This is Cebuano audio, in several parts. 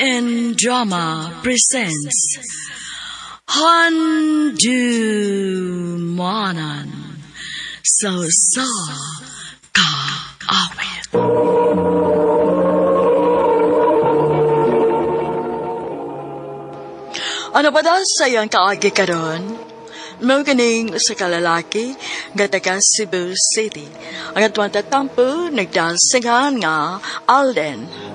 MN Drama presents Handumanan sa Sa Kaawit. Ano ba daw sa iyang kaagi karon? Mao kaning sa kalalaki nga taga Cebu City. Ang atuang tatampo nagdansingan nga Alden.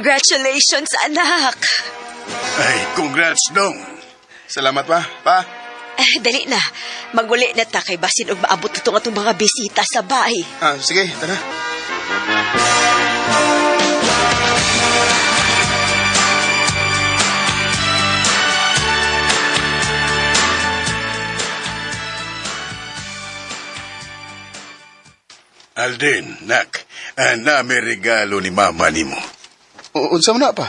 Congratulations, anak! Ay, congrats, dong. Salamat pa, pa. Eh, dali na. Maguli na ta kay basin og maabot itong atong mga bisita sa bahay. Ah, sige, tara. Alden, nak, nami regalo ni mama nimo. Unsa man na pa?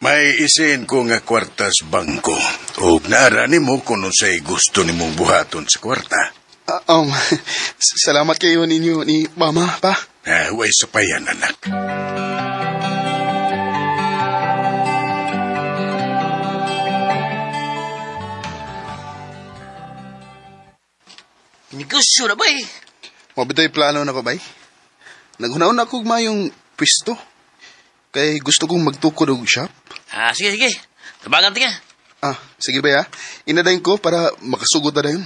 May isin ko nga kwartas bangko. O naara nimo kung unsay gusto nimong buhaton sa kwarta. Ah, salamat kayo ninyo ni mama pa. Ah, way sa payan, anak. Negosyo na ba eh? Mabitoy plano na ko bay. Naghunaon ako og mayong pwesto. Kay gusto kong magtukod og shop. Ah, sige, sige. Tabagan tinga. Ah, sige ba ya? Inadayon ko para makasugod na dayon.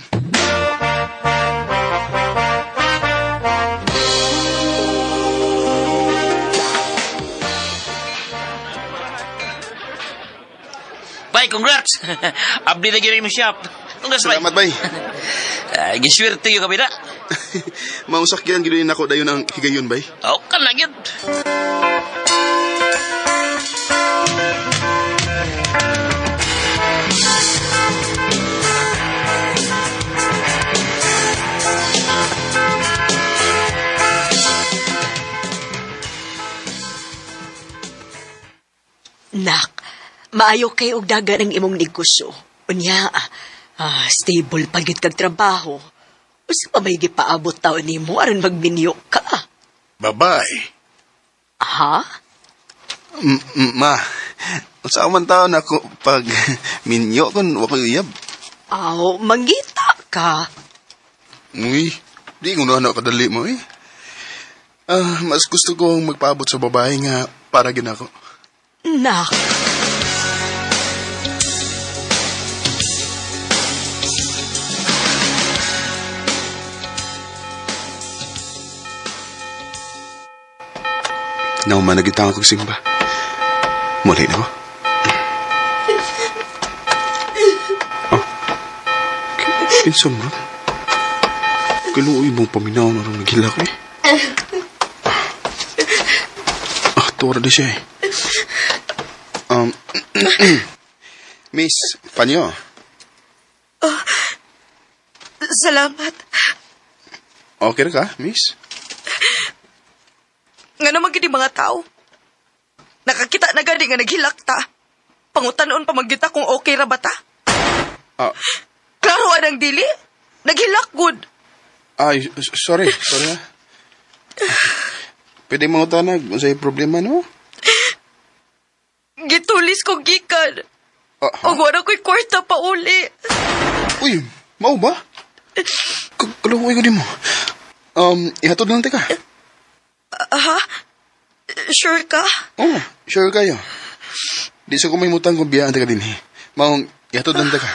Bay, congrats! Abli na gini mo shop. Congrats, bay. Salamat bay. Ah, giswerte yung kabila. Mausakyan gid nako dayon ang higayon bay. Oh, kan lang yun. Nak, maayo kay og dagan ang imong negosyo. Unya, stable pa gyud kag trabaho. Usa pa may gipaabot taon nimo aron magminyo ka? Bye-bye. Ha? Ma, unsa man taon ako pag minyo kon wa ko uyab. Aw, mangita ka. Uy, di ko na kadali mo eh. Ah, mas gusto kong magpaabot sa babae nga para ginako. Nak, Nauman na gitang akong simba. Muli na ko. Oh. Kinsa mo? Kaluoy mong paminaw na rin naghila ko eh. Ah, tuwara di siya eh. Miss, panyo. Salamat. Okay ra ka, miss? Nga naman gini mga tao. Nakakita na gani nga naghilak ta. Pangutanon pa magyuta kung okay ra ba ta. Ah, Klaro anang dili. Naghilak good. ay, sorry. Sorry ah. Pwede mga tanag, unsay problema no? Gitulis ko gikan. Ah, ha? Og wala ko'y kwarta pa uli. Uy, mau ba? Kaluoy ko din mo. Ihatod lang teka. Ha? Sure ka? Oh, sure kayo. Di sa kumimutan kung biyaan teka din eh. Maong, ihatod lang teka.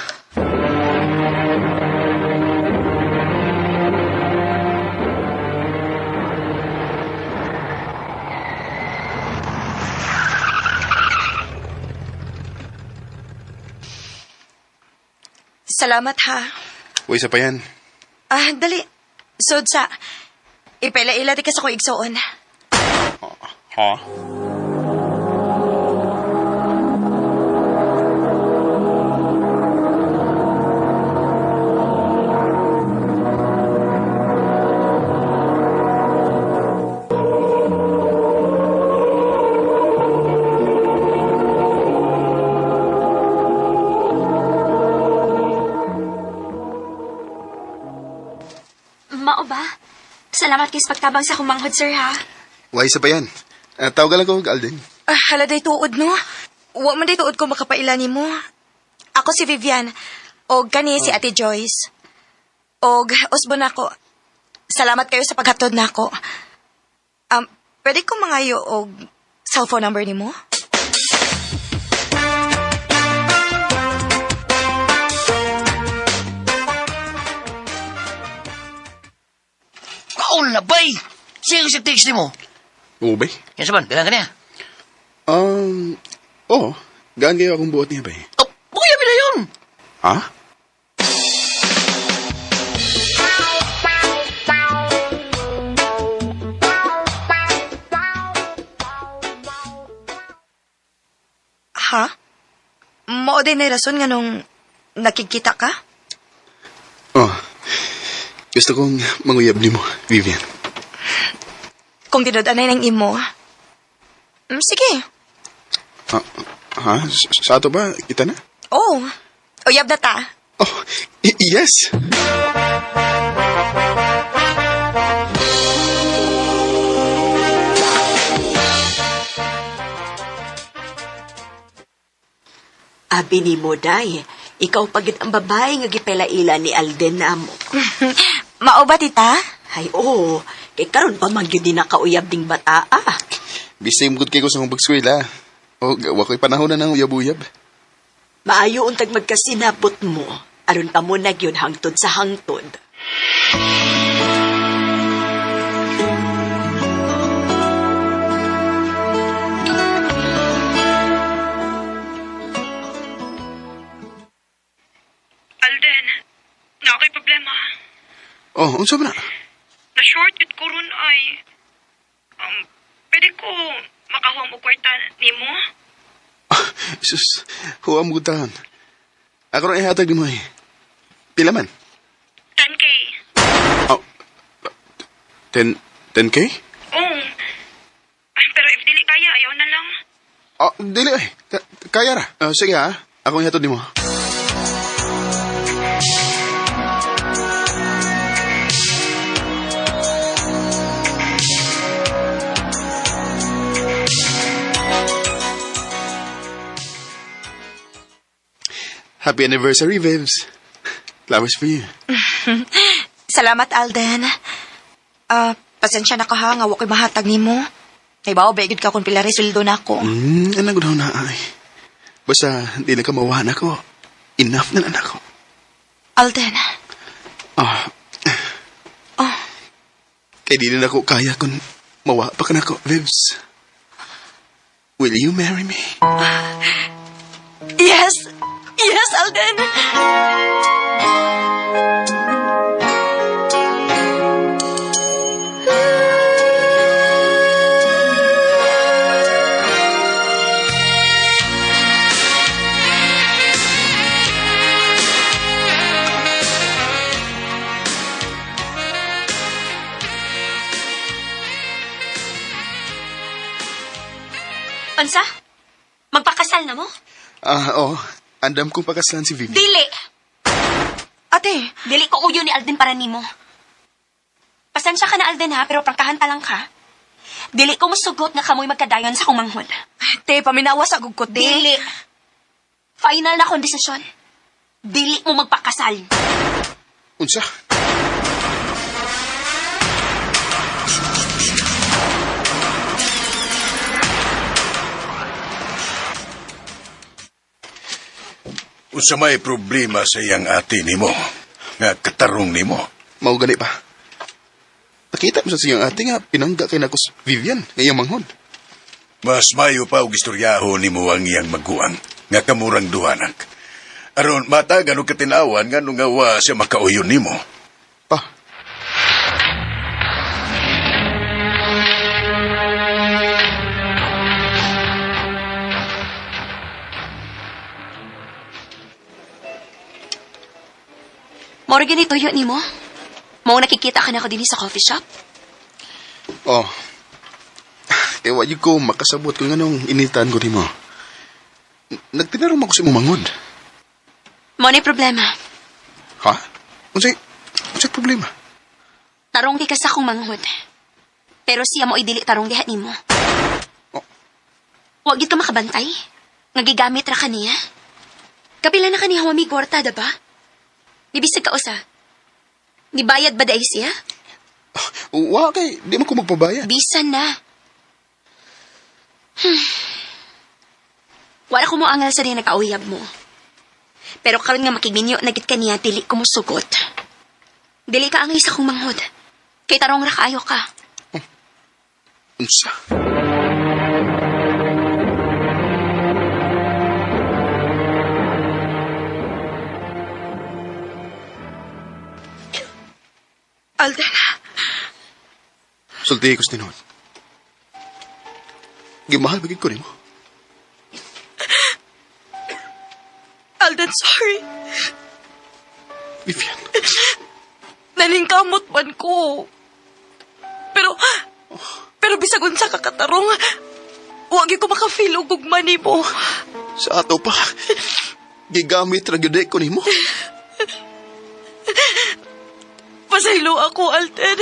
Salamat ha. Uy, isa pa yan. Ah, dali. Sud sa, ipaila-ila di ka sa kong igsuon. Ha? Mao ba? Salamat kay sa pagtabang sa kumanghod, sir, ha? Why isa pa yan? Tawagan lang ko og Alden. Ah, hala day tuod, no? Wa man day tuod ko makapaila nimo. Ako si Vivian, og kani si Ate Joyce. Og usbon ako. Salamat kayo sa paghatod nako. Pwede ko mangayo og cellphone number nimo? Kaon na, bay! Siya yung text ni mo. Oo, bay? Yan sa man, bilang ka niya. Oo. Gaan kayo akong buot niya, bay. Oh, buya na yun! Ha? Ha? Mao day na rason nga nung nakikita ka? Oh. Gusto kong manguyab nimo, Vivian. Kung tinud-anay ng imo. Sige. Ah, ha? Sa ato ba? Kita na? Oh. Uyab na ta. Oh, yes! Abi ni mo, day. Ikaw pagid ang babae nga gipelaila ni Alden na mo. Mao ba, tita? Ay, oo. Kay karon pa man gyud ni nakauyab ding bata, ah. Busy mo gud kay ko sa akong pag-eskwela. O, wa ko'y panahon na ng uyab-uyab. Maayo untag magkasinabot mo. Aron pa mo na gyud hangtod sa hangtod. Alden, na ako'y problema. Oh, unsa ba na? Na-short yun ko ron ay... Pwede ko makahuam og kwarta nimo? Ah, sus, huwag mo gutahan. Ako rin ihatag ni mo eh. Pila man? 10K. Oh, 10, 10K? Oo. Ay, pero if dili kaya, ayaw na lang. Oh, dili eh. Kaya ra. Oh, sige ha. Ako ihatod nimo. Happy anniversary, Vivs. Flowers for you. Salamat, Alden. Ah, pasensya na ka ha, nga wa ko'y mahatag nimo. Naibaw, ba, ka kung pila sweldo na ako. Anong daw na ay. Basta, di lang ka mawahan ako. Enough na lang ako. Alden, Ah. Oh. Kay di na ako kaya kung mawa pa ka na ako, Vivs. Will you marry me? Yes! Yes, Alden! Unsa? Magpakasal na mo? Ah, oo. Andam kong pakasalan si Vivian. Dili! Ate, Dili ko uyo ni Alden para nimo. Pasensya ka na, Alden, ha, pero prangkahan ta lang ka. Dili ko musugot nga kamoy magkadayon sa kumanghod. te, paminawas agog ko, te. Dili. Final na akong desisyon. Dili mo magpakasal. Unsa? Unsa may problema sa iyang ate nimo, nga katarong nimo. Mao gani pa. Nakita mo sa siyang ate nga pinangga kay nako si Vivian nga iyang manghod. Mas mayo pa og istoryaho nimo ang iyang maguang, nga kamurang duhanak. Aron matagan og katinawan nga nung nga wa siya makauyon nimo. Pa. Mao ra gyud tuyo nimo. Mao nakikita ka na ako dinhi sa coffee shop. Oh. Kaya wa gyud ko makasabot kung anong initan ko nimo. Nagtinarong ako sa imong manghod. Mao na problema. Ha? Unsay problema? Tarong di ka sa akong manghod. Pero siya mo dili tarong diha nimo. Oh. Wa gyud ka makabantay. Nga gigamit ra kaniya. Kapila na kaniya wa may kwarta, ba? Nibisag ka usa. Nibayad ba dai siya? Wa kay di man ko magpabayad. Bisan na. Wala ko mo angal sa diya nagkauyab mo. Pero karon nga makigminyo na gid kaniya dili ko mosugot. Dili ka angay sa akong manghod. Kay tarong ra kaayo ka. Unsa? Alden, Sulti ko sa tinuod. Gimahal ba gid ko nimo? Alden, sorry. Vivian. Naningkamot man ko. Pero bisag unsa ka katarong, wa gyud ko maka-feel og gugma nimo. Sa ato pa, gigamit ra gyud ko nimo. Pasaylo ako, Alden.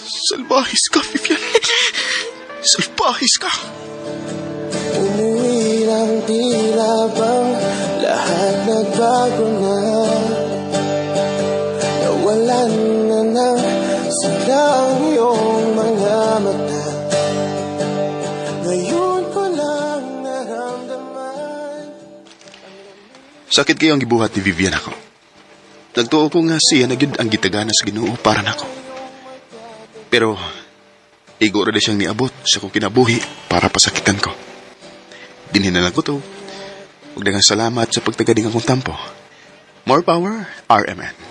Salbahis ka, Vivian. Salbahis ka. Umuwi lang tila bang lahat nagbago na. Nawalan na ng sigla ang iyong mga mata. Ngayon ko lang naramdaman. Sakit kayo ang gibuhat ni Vivian ako. Nagtuo ko nga siya na gyud ang gitagana sa Ginoo para nako. Pero igo ra siyang niabot sa akong kinabuhi para pasakitan ko. Dinhi na lang ko to. Ug daghang salamat sa pagtagading akong tampo. More power, RMN.